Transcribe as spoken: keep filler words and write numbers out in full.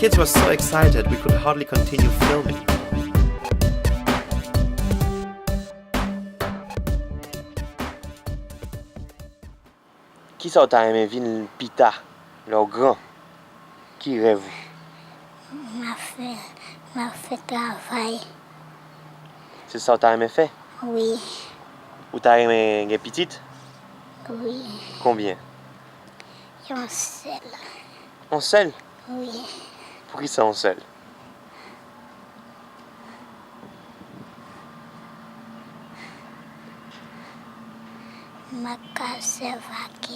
Kids were so excited we could hardly continue filming. Kisa w ta renmen vin pita lè w gran? Ki rèv ou? M ap fè, m ap fè travay. Se sa w ta renmen fè? Wi. Ou ta renmen gen pitit? Wi. Konbyen? Yon sèl. Yon sèl? Wi. Poukisa yon sèl? M ap ka sèvi ak